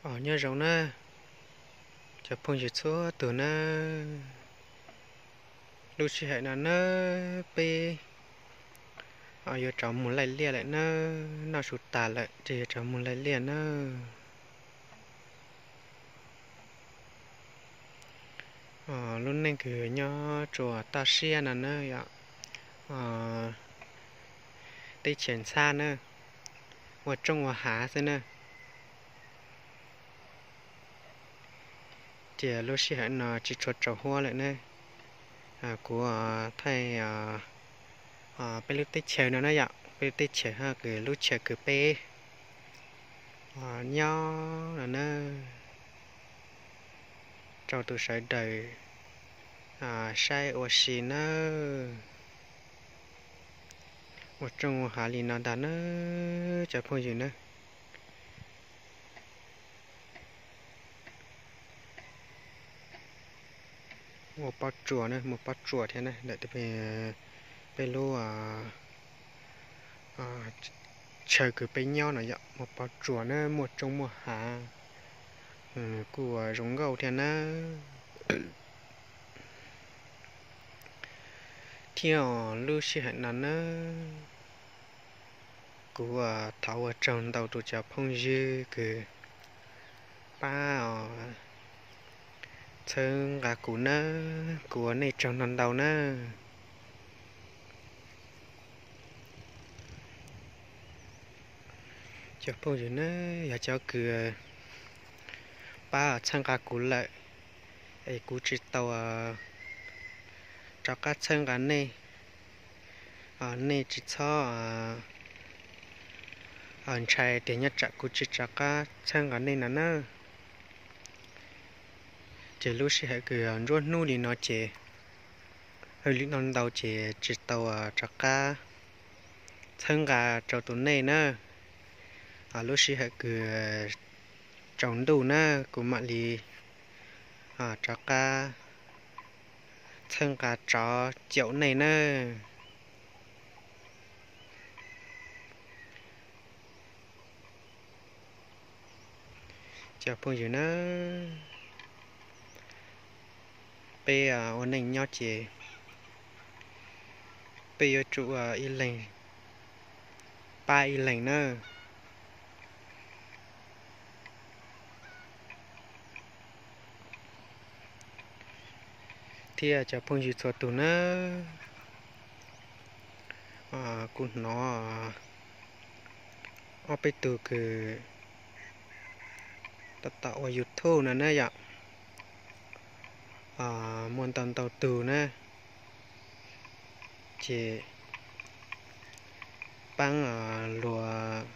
Os, nyob zoo nawb cov phooj ywg txhua tus nawb. Lub sij hawm no nawb peb yuav rov mus laij liaj lawm nawb, noj su tas lawm ces yuav rov mus laij liaj nawb. Lub neej kws nyob rua toj siab no nawb yom, teb chaws ntxhab nawb, ua rooj ua hav xwb nawb. Ces lub sij hawm no tsis tshua tsaus huab lawm nawb. Kuv thaij peb lub teb chaws no nawb yom, peb lub teb chaws hab kws lub chaw kws peb nyob no nawb, rau tus sawv daws saib ua si nawb. Ua rooj ua hav li no ntag nawb cov phooj ywg nawb. Muaj pob tsuas na, muaj pob tsuas thiab na, ntawm peb lub chaw kws peb nyob no yom, muaj pob tsuas na, muaj rooj muaj hav, kuj zoo nkauj thiab na. Thiab lub sij hawm no nawb, kuv thov ua tsaug ntau rau cov phooj ywg kws pab txhawb nqa kuv nawb, kuv ua nej tsaug ntau ntau nawb. Cov phooj ywg nawb, yog cov kws pab txhawb nqa kuv lawm es kuv tsis tau rov qab txhawb nqa nej, nej tsis txhob ntshai tias nyob tsam kuv tsis rov qab txhawb nqa nej no nawb. Ces lub sij hawm kws nruab hnub li no ces hwj lim no ntau ces tsis tau rov qab txhawb nqa rau tus nej nawb. Lub sij hawm kws tsaus ntuj nawb kuv mam li rov qab txhawb nqa rov caum nej nawb. Cov phooj ywg nawb, peb ua neej nyob ces peb yuav tsum ib leeg pab ib leeg nawb. Thiab cov phooj ywg txhua tus nawb, kuv hnov ob peb tug kws tab tom ua YouTube no na yom, muaj ntau ntau tug na, ces paab luag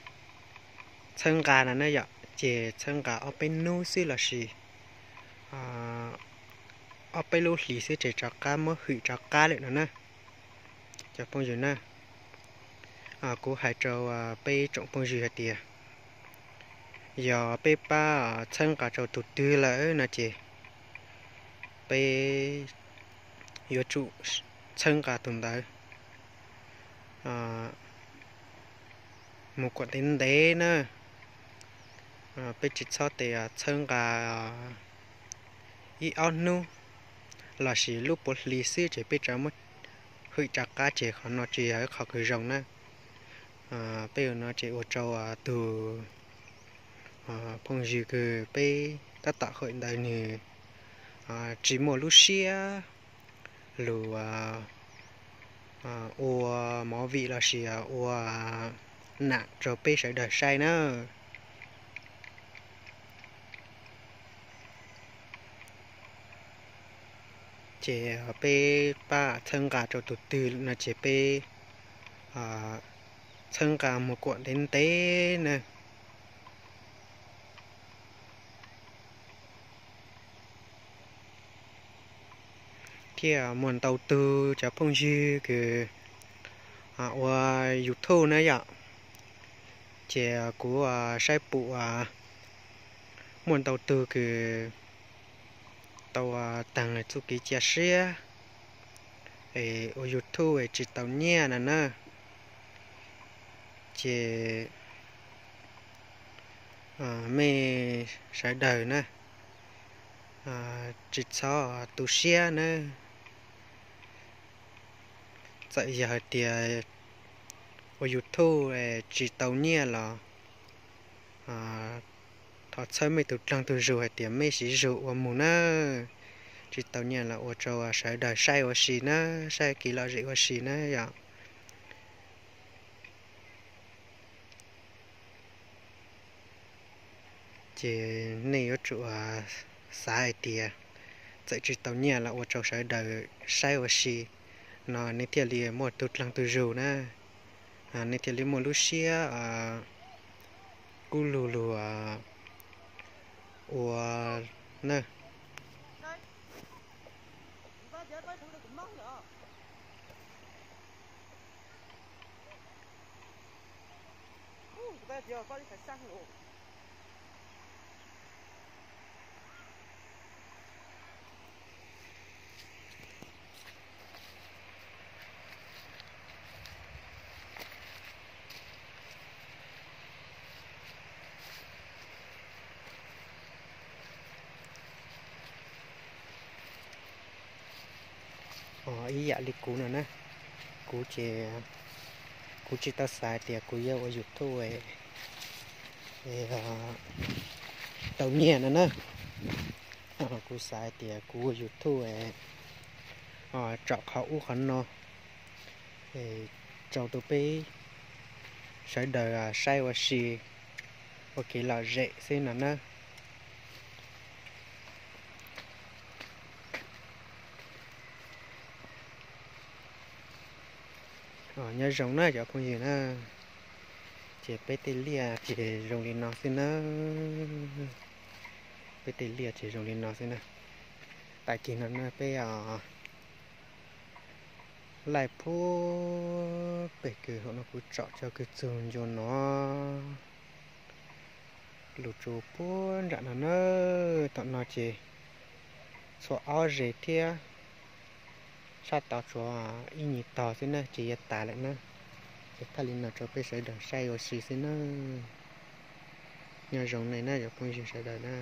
txhawb nqa no na yom, ces txhawb nqa ob peb hnub xwb lossis ob peb lub hlis xwb ces rov qab muab hwm rov qab lawm no na. Cov phooj ywg na, kuv hais rau peb tsoom phooj ywg hais tias yog peb pab txhawb nqa rau tus twg lawm no ces peb yuav tsum txhawb nqa tus ntawd mus kom ntev ntev na. Peb tsis txhob tes txhawb nqa ib ob hnub lossis lub puav hli xwb ces peb rov muab hwm rov qab ces qhov no tsis yog ib qho kws zoo na. Peb ua no ces ua rau tus phooj ywg kws peb tab tom hwm ntawd nws tsis muaj lub siab lug ua movie lossis ua nam rau peb sawv daws saib na. Ces peb pab txhawb nqa rau tus twg no ces peb txhawb nqa mus kom ntev ntev na. Thiab muaj ntau tug cov phooj ywg kws ua YouTube na yom, ces kuv saib pum muaj ntau tug kws tau taag txuj kev cia siab es ua YouTube tsis tau nyiaj no na. Ces Mej sawv daws na, tsis txhob tu siab nawb. Txawm yog hais tias ua YouTube tsis tau nyiaj los thov txhawb mej tus dlaag tug zug hais tias mej siv zug ua mus nawb. Tsis tau nyiaj los ua rau sawv daws saib ua si nawb, saib kev lom zem ua si nawb yom. Ces nej yuav tsum xav hais tias txawm tsis tau nyiaj los ua rau sawv daws saib ua si no nej thiaj li muaj tug dlaag tug zug na, nej thiaj li muaj lub siab kub lug lug ua na. Ib yam li kuv no na, kuv ces kuv tsis tau xav tias kuv yuav ua YouTube tau nyiaj no na. Kuv xav tias kuv ua YouTube tsom qhov ub qhov no rau rau peb sawv daws saib ua si ua kev lom zem xwb no na. Nyob zoo na cov phooj ywg na, ces peb tej liaj ces zoo li no xwb na. Peb tej liaj ces zoo li no xwb na. Tag kis no na peb laij puag pem kws hauv no kuv tsom tso kws txug ncua no, lug tsuas puag nram no na. Tom no ces txhua ob ze thiab, sab tod tsuas ib nyuag tog xwb na ces yuav tas lawm na. Ces thaij li no rau peb sawv daws saib ua si xwb na. Nyob zoo nej na cov phooj ywg sawv daws na.